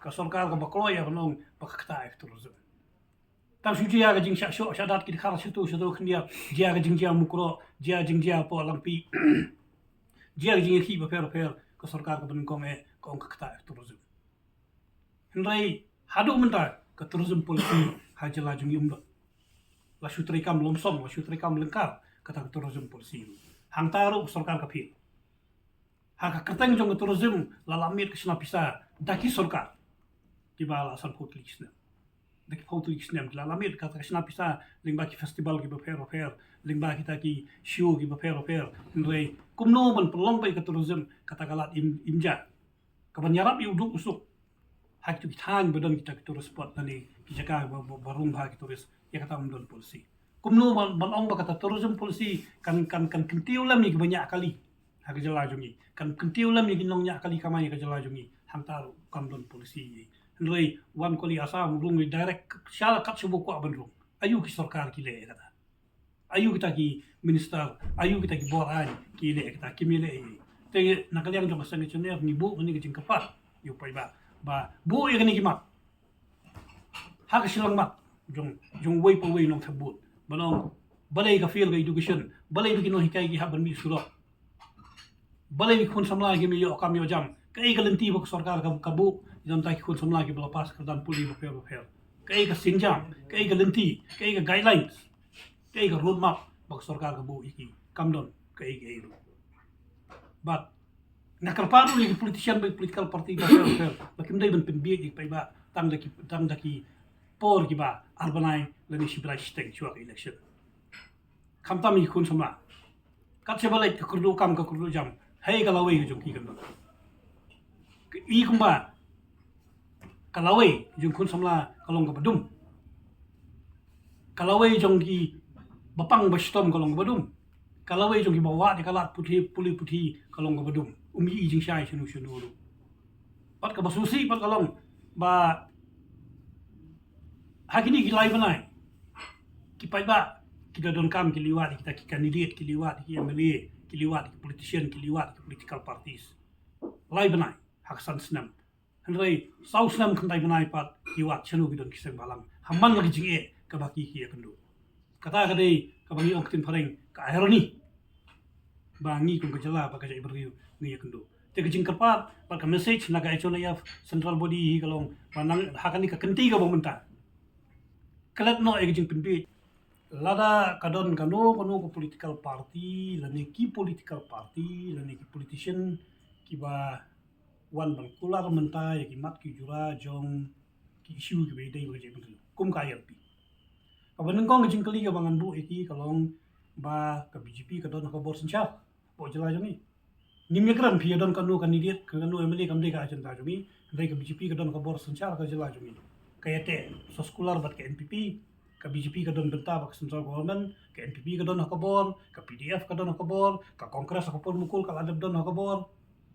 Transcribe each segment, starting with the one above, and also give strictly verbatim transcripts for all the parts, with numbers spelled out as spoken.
Ka sorkar kaba kloi ïa ban ong ba ka ktah ïa ka tourism. Tang shu jia ka jingshah shoh shah dat ki dkhar shato shato khyndiat, jia ka jingjia Mukroh, jia jingjia Pohlangpih, jia ka jingïakhih bapher bapher, ka sorkar kaba nyngkong eh ka ong ka ktah ïa ka tourism. Hynrei haduh mynta ka tourism policy ha jylla jong ngi um don. La shu treikam lom song, la shu treikam lyngkar kata ka tourism policy. Hangta ruh ka sorkar ka fail. Ha ka kyrteng jong ka tourism la lah miet ka shna pisa da ki sorkar kiba la san phew tylli ki snem. Da ki phew tylli ki snem ki la lah miet kata ka shna pisa lyngba ki festival kiba pher bapher, lyngba kita ki show kiba pher bapher. Hynrei kumno ban pynlong ba ïa ka tourism kata ka lad im, im ja, kaban ïarap ïa u duk u suk ha kitu ki thaiñ ba don kita ki tourist spot lane ki jaka ba, ba, ba rung bha ki tourist, ïa kata um don policy. Kumno ban, ban ong ba kata tourism policy kan, kan, kan kyntiew lem ïa kiba ñiah kali ha ka jylla jong ngi, kan kyntiew lem ïa ki nongñiah kali kamai ha ka jylla jong ngi, hangta ruh kam don policy. Hynrei wan kali Assam rung direct sha la kat sha ba kwah ban rung. Aïu ki sorkar ki leh ïa kata? Aïu kita ki minister, aïu kita ki bor aiñ ki leh kita, kim leh ei. Te na ka liang jong ka Seng Kachehneh ngi buh kane ka jingkyrpad ïa u paidbah ba buh ïa kane ki map ha ka shilliang map jong, jong uwei pa uwei u nongthep vote. Ban ong balei ka fail ka education, balei ba ki nonghikai ki hap ban mih surok, balei ki khun samla kim ïoh kam ïoh jam. Kaei ka lynti ba ka sorkar ka, ka buh ïa kita ki khun samla kiba la pass kyrdan pule bapher bapher? Kaei ka sienjam, kaei ka lynti, kaei ka guidelines, kaei ka roadmap ba ka sorkar ka buh ïa ki? Kam don kaei kaei ruh. Bad nga kyrpad ruh ïa ki politician bad political party bapher bapher ba kim dei ban pynbieit ïa ki paidbah tang da ki, tang da ki por kiba ar bnai lane shi bnai shiteng shuwa ka election. Khamtam ïa ki khun samla. Kat shaba leit ka kyrduh kam ka kyrduh jam, hei ka lawei ka jong ki kan don. Ka i kumba ka lawei jong khun samla ka long kaba dum. Ka lawei jong ki ba pang ba shitom ka long kaba dum. Ka lawei jong ki ba wad ïa ka lad puthi, pule puthi ka long kaba dum. Um i jingshai shano shano ruh. Bad kaba sngewsih bad ka long ba ha kine ki lai bnai ki paidbah ki da donkam ki leit wad ïa kita ki candidate, ki leit wad ïa ki M L A, ki leit wad ïa ki politician, ki leit wad ïa ki political parties. Lai bnai ha ka san snem. Hynrei saw snem khyndai bnai pat ki wad shano ki don ki seng bhalang ha man la ka jingeh kaba ki, ki ïakynduh. Kata ka dei kaba ngi ong ktien phareng ka irony ba ngi kum ka jylla bad ka jaitbynriew ngi ïakynduh. Te ka jingkyrpad bad ka message na ka H O N I F central body hi ka long ba nang ha kane ka kynti kaba mynta, klet noh ïa ka jingpynbieit. Lada ka don kano kano ka political party lane ki political party lane ki politician kiba wan ban kular mynta ïa ki mat ki jura jong ki issue kiba ïadei bad ka jaitbynriew kum ka I L P. Kaba nyngkong ka jingkylli kaba ngan buh ïa ki ka long ba ka B J P ka don ha ka bor synshar hapoh jylla jong ngi. Ngim ïakren phi ïa don kano candidate, kano M L A, kam dei ka agenda jong ngi. Hynrei ka B J P ka don ha ka bor synshar ka jylla jong ngi. Ka ïateh soskular bad ka N P P. Ka B J P ka don bynta bad ka central government, ka N P P ka don ha ka bor, ka P D F ka don ha ka bor, ka Congress ha ka por Mukul ka la dep don ha ka bor.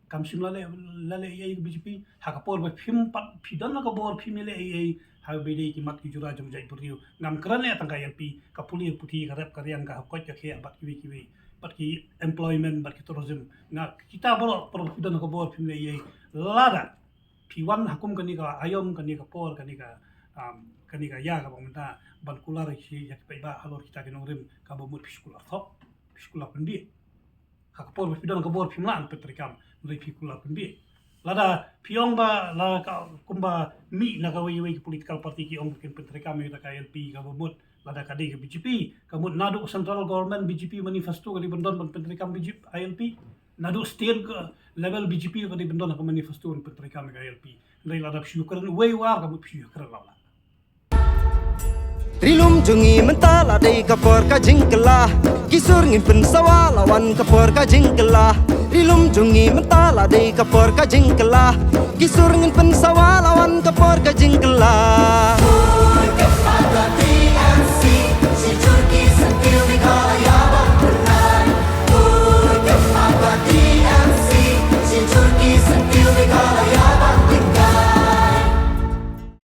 Kam shym la leh, la leh ei ei ka B J P ha ka por ba phim pat, phi don ha ka bor phim ïaleh ei ei ha kaba ïadei ki mat ki jura jong jaitbynriew. Ngam kren eh tang ka I L P, ka pule puthi, ka rep ka riang, ka hap koit ka khiah bad kiwei kiwei, bad ki employment bad ki tourism. Nga kita baroh, baroh phi don ha ka bor phim leh ei ei. Lada phi wan ha kum kane ka aïom, kane ka por, kane ka, um, kane ka ïa kaba mynta ban kular ïa ki, ïa ki paidbah halor kita ki nongrim, kaba mut phi shu kular thok, phi shu kular pynbieit. Ha ka por ba phi don ka bor phim lah ban pyntreikam, hynrei phi kular pynbieit. Lada phi ong ba la ka kumba mih na kawei kawei ka political party ki ong ba kin pyntreikam ïa ka I L P, kaba mut lada ka dei ka B J P, ka mut naduh central government B J P manifesto ka dei ban don ban pyntreikam B J P I L P, naduh state ka level B J P ka dei ban don ka manifesto ban pyntreikam ïa ka I L P. Hynrei lada phi shu kren uwei uwar ka mut phi shu kren lawlawla. Ri lum jong ngi mynta la dei ka por ka jingkylla. Ki sur ngin pynsawa la wan ka por ka jingkylla. Ri lum jong ngi mynta la dei ka por ka jingkylla. Ki sur ngin pynsawa la wan ka por ka jingkylla.